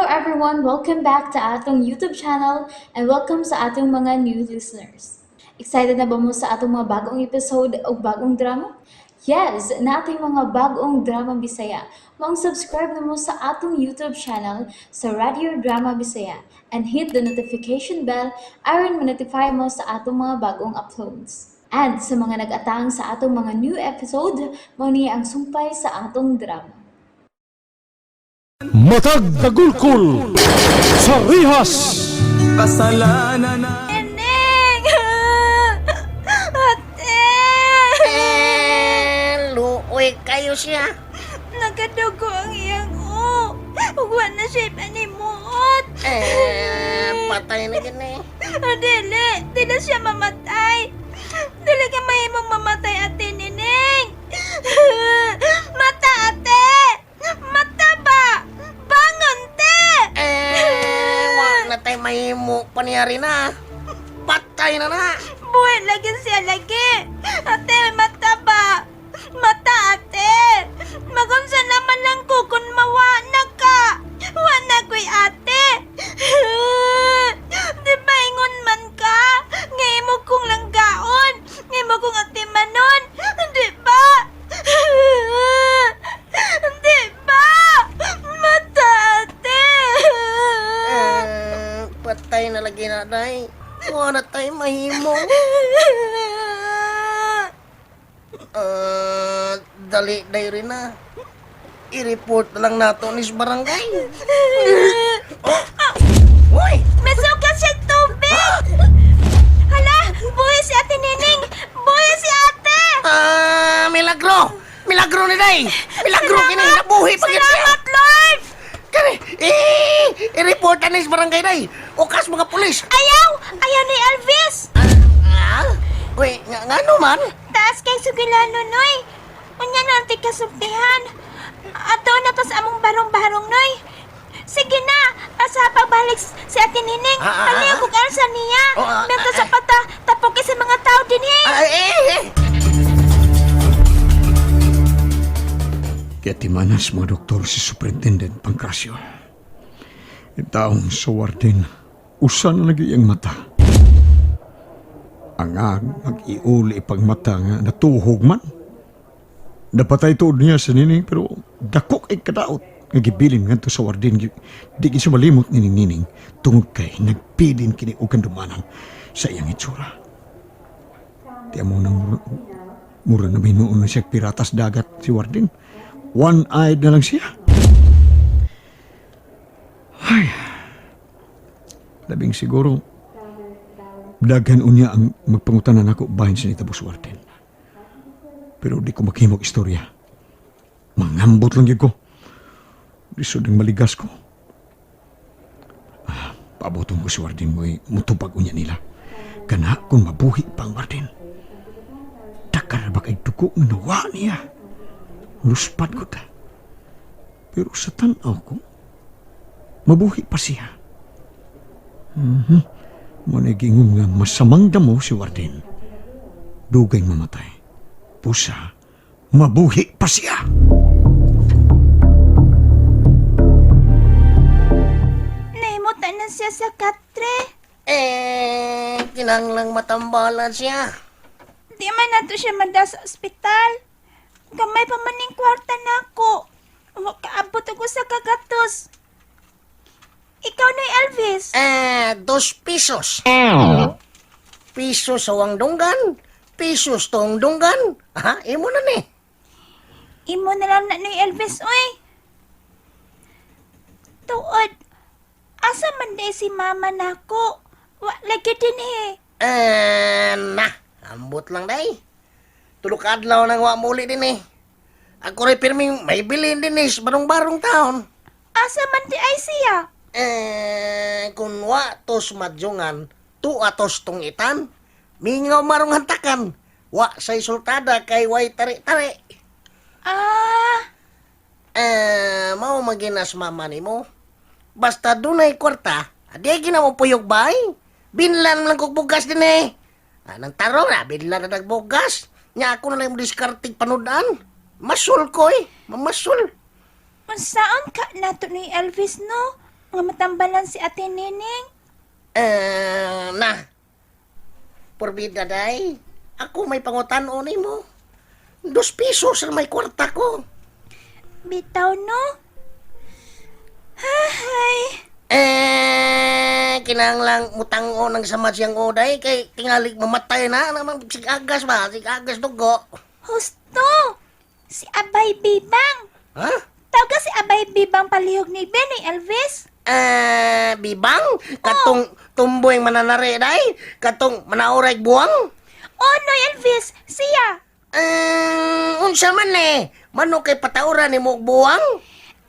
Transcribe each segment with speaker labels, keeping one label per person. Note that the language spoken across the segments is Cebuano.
Speaker 1: everyone! Welcome back to atong YouTube channel and welcome sa atong mga new listeners. Excited na ba mo sa atong mga bagong episode o bagong drama? Yes, nating mga bagong drama Bisaya. Maong subscribe na mo sa atong YouTube channel sa Radio Drama Bisaya and hit the notification bell aron ma-notify mo sa atong mga bagong uploads. And sa mga nag-atang sa atong mga new episode, mao ni ang sumpay sa atong drama.
Speaker 2: Matag Kagulkul sa Rihas.
Speaker 3: Kasalanan na
Speaker 4: Neneng! Ate!
Speaker 5: Eh, luoy kayo siya.
Speaker 4: Nagadugo ang iyang o. Ugwa na siya panimuot.
Speaker 5: Eh, patay na gini.
Speaker 4: Dili, di na siya mamatay. Dili ka mahimong mamatay, Ate Neneng. Mata, ate! Mata ba? Bangon, te!
Speaker 5: Eh, wa na tayo mahimo paniyari na. Patay na na.
Speaker 4: Buhay lagi siya lagi. Ate, mata ba? Mata, ate. Magunsa naman lang ko kung mawa na ka. Wa na ko'y ate. Di ba ingon man ka? Ngayon mo kong langgaon. Ngayon mo kong ate manon. Di ba? Di ba? Mata, ate.
Speaker 5: Eh, patay na lagi na, day. Wa na tayo mahimo. Eh, dali, day rin na. I-report na lang nato ni sa barangay. Oh! Uy!
Speaker 4: Masuka siya tubig! Hala! Buhay si Ate Nining! Buhay si Ate!
Speaker 5: Ah, milagro! Milagro ni day! Milagro kini nabuhi pa gyud siya.
Speaker 4: Salamat, Lord!
Speaker 5: Kani, eh, i-report na ni sa barangay day. Ukas mga pulis.
Speaker 4: Ayaw! Ayaw ni Elvis!
Speaker 5: Ah? Uy, nga, ngano man?
Speaker 4: Taas kay sugilano, Noy! Unya na ang kasultihan. Ato na to sa among barong-barong, Noy! Sige na! Asa pagbalik si Ate Nining!
Speaker 5: Ah, ah,
Speaker 4: Paliw
Speaker 5: ah.
Speaker 4: kong alsa niya!
Speaker 5: Oh, ah,
Speaker 4: Mento
Speaker 5: ah,
Speaker 4: sa
Speaker 5: ah.
Speaker 4: pata, tapok sa mga tao din eh!
Speaker 5: Ah, eh, eh.
Speaker 6: Kaya timanas mga doktor si Superintendent Pancracio. Itaong sa warden, usan na lagi ang mata. Ang ag mag-iuli pag mata nga natuhog man. Napatay tuod niya sa nining pero dako kay kadaot nga gibilin ngadto sa warden di gid siya malimot ni Nining tungod kay nagpilin kini og kandumanan sa iyang itsura. Di amo nang mura, mura na may noon na siya piratas dagat si Warden. One-eyed na lang siya. Ay, labing siguro, daghan unya ang magpangutanan ako bahin sa nitabos Warden. Pero di ko maghimog istorya. Mangambot lang yun ko. Lisod ang maligas ko. Ah, paaboton ko si Warden mo mutubag unya nila. Kana kung mabuhi pa ang Warden. Takar ba kay dugo nga nawa niya? Luspad ko ta. Pero sa tanaw ko, mabuhi pa siya. Mhm. Mm Mo nga masamang damo si Warden. Dugay mamatay. Pusa, mabuhi pa siya.
Speaker 4: Naimutan na siya sa katre.
Speaker 5: Eh, kinanglang matambalan siya.
Speaker 4: Di man nato siya manda sa ospital. Gamay pa man ning kwarta nako. Wa kaabot ako sa kagatos. Ikaw na Elvis.
Speaker 5: Eh, 2 pesos. Piso sa wang dunggan, pisos tong dunggan. Ha, imo na ni.
Speaker 4: Imo na lang na ni Elvis, oy. Tuod, asa man day si mama nako? Wa lagi din eh.
Speaker 5: Eh, na, ambot lang day. Tulok adlaw nang wa muli din eh. Ako rin pirming may bilin din eh, sa barong-barong taon.
Speaker 4: Asa man di ay siya?
Speaker 5: Eh, kung wa tos madjungan, tu atos tong itan. Mingaw marong hantakan. Wa say sultada kay way tari-tari.
Speaker 4: Ah,
Speaker 5: Eh, mao maginas mama nimo. Basta dunay kwarta, adi gina mo puyog bay. Binlan lang kog bugas din eh. Anang tarong na, binlan na nagbugas. Nya ako na lang mo diskartig panudan. Masul ko eh, mamasul.
Speaker 4: unsaon ka nato ni Elvis no? Nga matambalan si Ate Nining.
Speaker 5: Eh, na. Porbida, day. Ako may pangutan-on mo. 2 pisos ra may kwarta ko.
Speaker 4: Bitaw, no? Hay.
Speaker 5: Eh, kinahanglang mutango ng samad siyang oday kay tingali mamatay na naman sigagas ba, sigagas dugo.
Speaker 4: Husto! Si Abay Bibang!
Speaker 5: Ha?
Speaker 4: Tawag si Abay Bibang palihog ni Ben ni Elvis?
Speaker 5: Eh, bibang katong tumboy mananare day, katong manauray buwang.
Speaker 4: Oh, Noy Elvis! Siya!
Speaker 5: Eh, unsa man eh, manok kay patauran ni mo og buwang.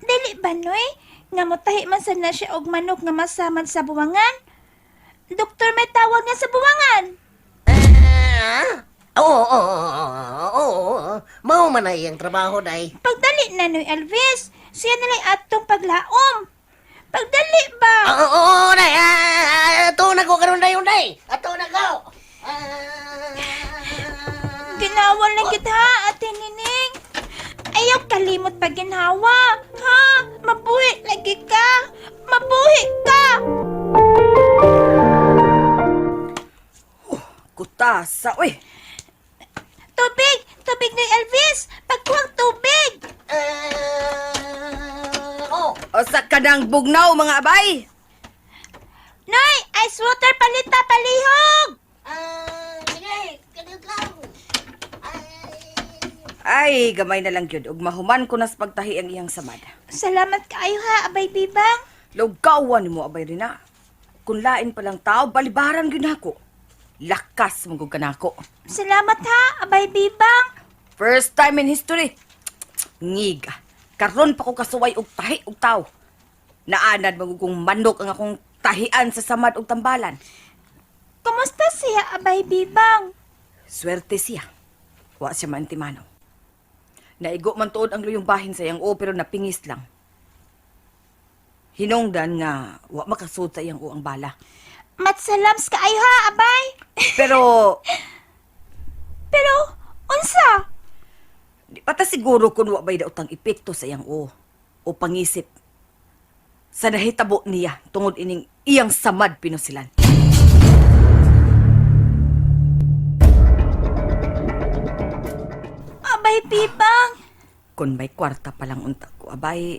Speaker 4: Dili ba, Noy? Nga mutahi man sad na siya og manok nga masamad sa buwangan? Doktor may tawag nga sa buwangan!
Speaker 5: Eh, oo, oo, oo, oo, oo. Mao man ay iyang trabaho day.
Speaker 4: Pagdali na, Noy Elvis! Siya na lang atong paglaom! Pagdali ba?
Speaker 5: Oo, oo, oo, day. Ah, ato na ko karon day, day. Ato na ko. Ah.
Speaker 4: Ginawa lang kita, ha, Ate Nining. Ayaw kalimot pa ginhawa. Ha? Mabuhi lagi ka. Mabuhi ka.
Speaker 7: Kutasa, uy.
Speaker 4: Tubig! Tubig ni Elvis! Pagkuhang tubig!
Speaker 5: Eh, oh.
Speaker 7: O sa kanang bugnaw, mga abay.
Speaker 4: Noy! Ice water palita palihog!
Speaker 5: Ah, sige, kadiyot lang. Ay.
Speaker 7: Ay, gamay na lang gyud ug mahuman ko nas pagtahi ang iyang samad.
Speaker 4: Salamat kaayo ha, Abay Bibang.
Speaker 7: Lugawan nimo abay rina. Kung lain pa lang tao, balibaran gyud nako. Lakas mong ka nako.
Speaker 4: Salamat ha, Abay Bibang.
Speaker 7: First time in history. Ngiga. Karon pa ko kasuway og tahi og tao. Naanad magugong manok ang akong tahian sa samad og tambalan.
Speaker 4: Kumusta siya, Abay Bibang?
Speaker 7: Swerte siya. Wa siya maantimano. Naigo man tuod ang luyong bahin sa iyang o pero napingis lang. Hinungdan nga wa makasud sa iyang o ang bala.
Speaker 4: Matsalams kaayo ha, Abay.
Speaker 7: Pero
Speaker 4: Pero, unsa?
Speaker 7: di pa ta siguro kung wa bay daotang epekto sa iyang o o pangisip. Sa nahitabo niya tungod ining iyang samad pinusilan.
Speaker 4: Abay Bibang.
Speaker 7: Kung may kwarta pa lang unta ko, abay,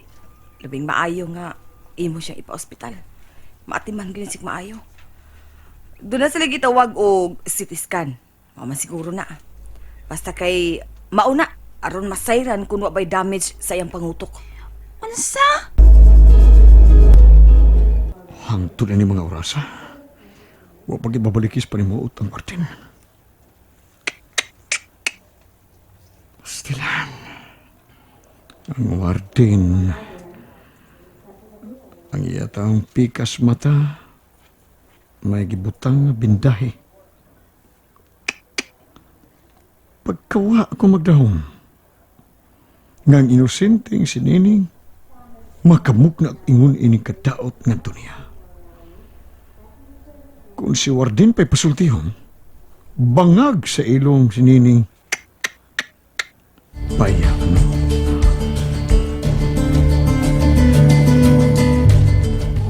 Speaker 7: labing maayo nga imo siyang ipa-ospital. Maatiman gyud sig maayo. Doon na sila gitawag og CT scan. Mama siguro na. Basta kay mauna aron masayran kung wa bay damage sa iyang pangutok.
Speaker 4: Unsa?
Speaker 6: Hangtod na ni mga orasa. Wa pag ibabalikis pa ni mo utang Martin. Stilan. Ang warden. Ang iyatang pikas mata. May gibutang nga bindahe. Pagkawa ako magdahom. Ngang inosenteng si Nining, makamukna ingon ini kadaot ngadto niya. Kung si Warden pa'y pasultihon, bangag sa ilong si Nining. Paya no.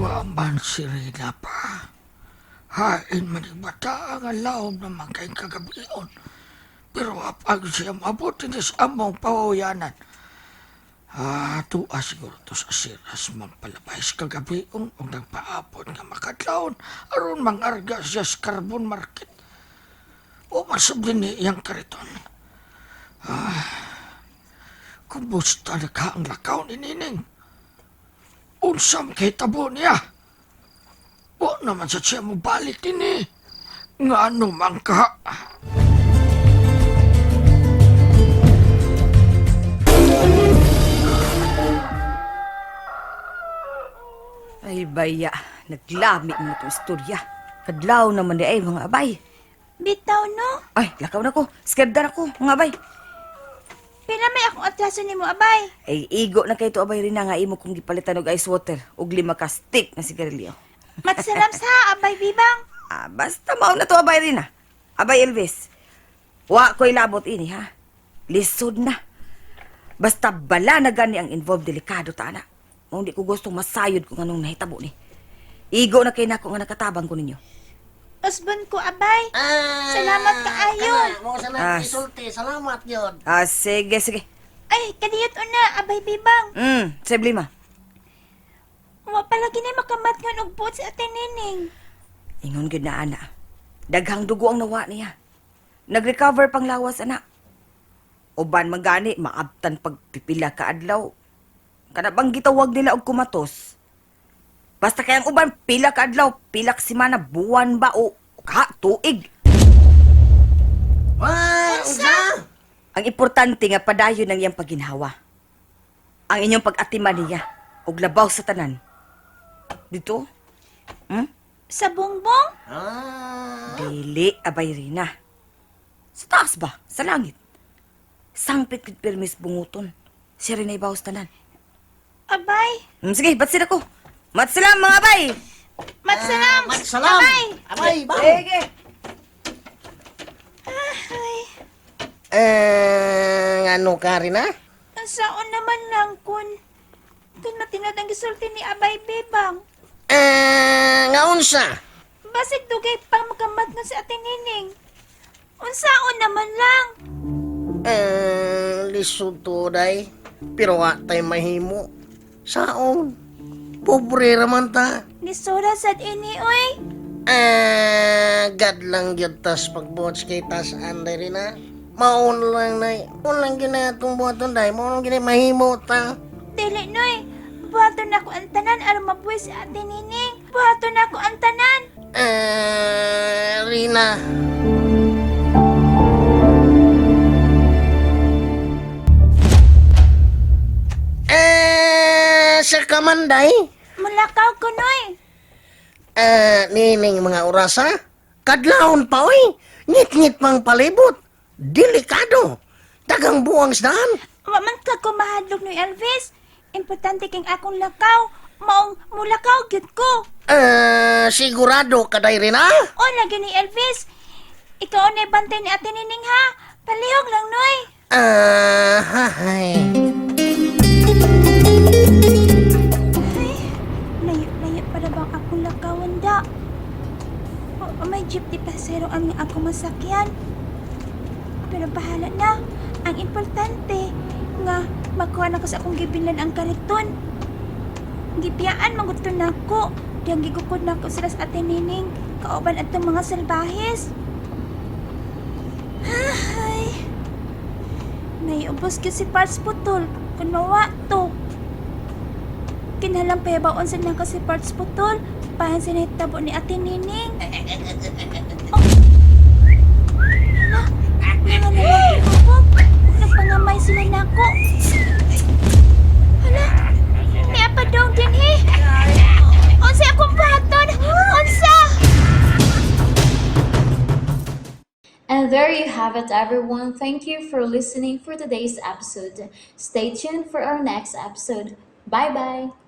Speaker 8: Wa man si Rina pa. Hain man bata ang alawm naman kay kagabion. Pero apag siya mabuti ni sa among pawayanan. Ah, tuwa siguro to sa siras mampalabay sa kagabion o nagpaapon nga makadlawon aron mangarga siya sa carbon market. O masabli ni iyang kariton. Ah, kumusta na ka ang lakaw ni Nining? Unsam kay tabo niya? Wa naman sa siya mo balik ini. Nga ano man ka?
Speaker 7: Ay baya, naglami mo itong istorya. Kadlaw naman di ay mga abay.
Speaker 4: Bitaw no?
Speaker 7: Ay, lakaw na ko. Skerda na ko, mga abay.
Speaker 4: Pila may akong atraso nimo, Abay.
Speaker 7: Ay, igo na kay to abay rin na nga imo kong gipalitan og ice water og 5 ka stick na sigarilyo.
Speaker 4: Matsalams ha, Abay Bibang.
Speaker 7: Ah, basta mao na to abay rin na. Abay Elvis. Wa ko'y labot ini ha. Lisod na. Basta bala na gani ang involved delikado ta ana. Mao di ko gustong masayod kung anong nahitabo ni. Igo na kay nako nga nakatabang ko ninyo.
Speaker 4: Usbon ko, abay.
Speaker 5: Ah,
Speaker 4: Salamat kaayo.
Speaker 5: Kana, mo sa
Speaker 7: Ah.
Speaker 5: isulti. Salamat yun.
Speaker 7: Ah, sige, sige.
Speaker 4: Ay, kadiyot una, abay bibang.
Speaker 7: Problema.
Speaker 4: Wa pala gini makamatngon og buot si Ate Nining.
Speaker 7: Ingon gyud na ana. Daghang dugo ang nawa niya. Nag-recover pang lawas ana. Uban man gani maabtan pagpipila ka adlaw. Kana bang gitawag nila og kumatos? Basta kayang uban pila ka adlaw, pila ka semana, buwan ba o ka tuig.
Speaker 5: Wah, unsa?
Speaker 7: Ang importante nga padayon ang iyang paginhawa. Ang inyong pag-atiman niya og labaw sa tanan. Dito?
Speaker 4: Sa bongbong?
Speaker 5: Ah,
Speaker 7: Dili, abay Rina. Sa taas ba? Sa langit. Sangpit kid permis bunguton. Siya rin ay bawas tanan.
Speaker 4: Abay.
Speaker 7: Sige, batsin ako. Matsalam mga abay!
Speaker 4: Matsalam.
Speaker 5: Matsalam.
Speaker 4: Abay.
Speaker 5: Abay, bang.
Speaker 7: Sige!
Speaker 4: Ay,
Speaker 5: Eh, ano ka rin ah?
Speaker 4: saon naman lang kun matinod ang gisulti ni Abay Bibang.
Speaker 5: Eh, nga unsa?
Speaker 4: Basig dugay pa makamatngon si Ate Nining. Unsaon naman lang.
Speaker 5: Eh, lisod to, day. Pero wa tay mahimo. Saon? Pobre raman ta.
Speaker 4: Nisura sad ini oy.
Speaker 5: Eh, God lang gyud tas pagbuhat sa kay tas anday rin ah. Maon lang nay. Maon lang gyud na atong buhaton day. Maon lang gyud na mahimo ta.
Speaker 4: Dili noy. Buhaton nako ang tanan aron mabuhi si Ate Nining. Buhaton nako ang tanan.
Speaker 5: Eh, Rina. Eh, sa kamanday.
Speaker 4: Mulakaw ko noy.
Speaker 5: Eh, nining mga orasa. Kadlawon pa oy. Ngit-ngit pang palibot. Delikado. Dagang buwang sa daan.
Speaker 4: Wa man ka ko mahadlok noy Elvis. Importante king akong lakaw. Maong mulakaw gyud ko.
Speaker 5: Eh, sigurado kaday Rina.
Speaker 4: O lagi ni Elvis. Ikaw na bantay ni Ate Nining ha. Palihog lang noy.
Speaker 5: Ah, hay.
Speaker 4: Ay, layo-layo para bang akong lakawan da. O, may jeep di pasero ang ako masakyan. Pero bahala na. Ang importante nga makuha na ko sa akong gibilan ang kariton. Gibiyaan manguto na ako. Diyang gigukod na ako sila sa Ate Nining. Kauban atong mga salbahes. Ay, naiubos ko si Parts Putol. Kung mawa to. Kinalang payabaon sa nang kasi parts putol. Pahan sa nahitabo ni Ate Nining. Oh. Hala, mga lalaki hubog. Nagpangamay sila nako. Hala, may apadong din he. Unsa akong buhaton? Unsa?
Speaker 1: And there you have it, everyone. Thank you for listening for today's episode. Stay tuned for our next episode. Bye bye.